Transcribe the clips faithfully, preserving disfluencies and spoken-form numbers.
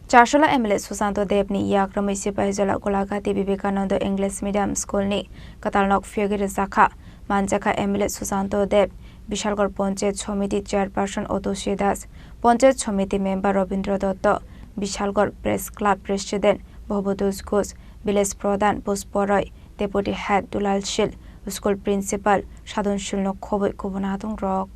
Charsola M L A Susanto Deb ni yakrwmwi Sipahijola Golagati Vivekananda English Medium School ni kwtalnok phiyogwi rwjakha. Manjakha M L A Susanto Deb, Bishalgarh Panchayat Somiti Chairperson Otoshi Das, Panchayat Somiti Member Robindra Dotto, Bishalgarh Press Club President Bhobodoj Ghosh, Village Pradhan Pushpo Roy, Deputy Head Dulal Shil, School Principal Sadon Shil no khobwi kubun adong rok.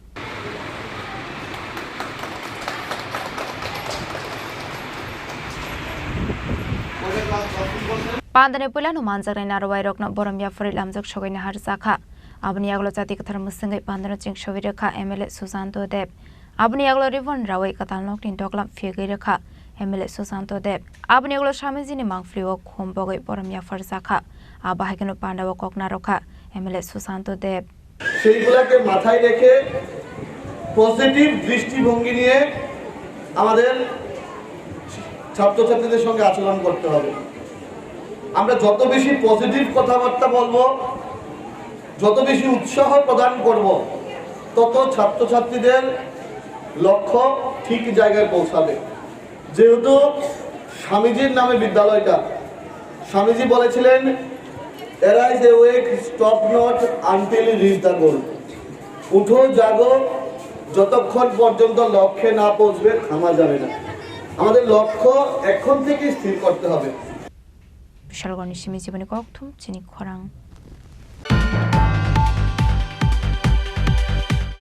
Pandani puilano manjaknai narwai rokno borom yaphari lamjak sogwi naharjakha. Aboni yagulo jati kwthar mwswngwi pandano chengsowi rwkha M L A Susanto Deb. Aboni yagulo ribbon rawi kwtal nokni doklam phiyogwi rwkha M L A Susanto Deb. Aboni yagulo Swamijini mangphlio khum bogwi borom yapharjakha. Abo hai kheno pandao kok narwkha M L A Susanto Deb. সেইগুলাকে মাথায় রেখে পজিটিভ দৃষ্টিভঙ্গি নিয়ে আমাদের ছাত্রছাত্রীদের সঙ্গে আচরণ করতে হবে। আমরা যত বেশি পজিটিভ কথাবার্তা বলবো, যত বেশি উৎসাহ প্রদান করব, তত ছাত্রছাত্রীদের লক্ষ্য ঠিক জায়গায় পৌঁছাবে। যেহেতু স্বামীজির নামে বিদ্যালয়টা, স্বামীজি বলেছিলেন, "Arise, awake, stop not until you reach the goal." উঠো, জাগো, যতক্ষণ পর্যন্ত লক্ষ্যে না পৌঁছবে, থামা যাবে না। আমাদের লক্ষ্য এখন থেকে স্থির করতে হবে। Bishalgarhni simi jiboni kokthum chini khorang.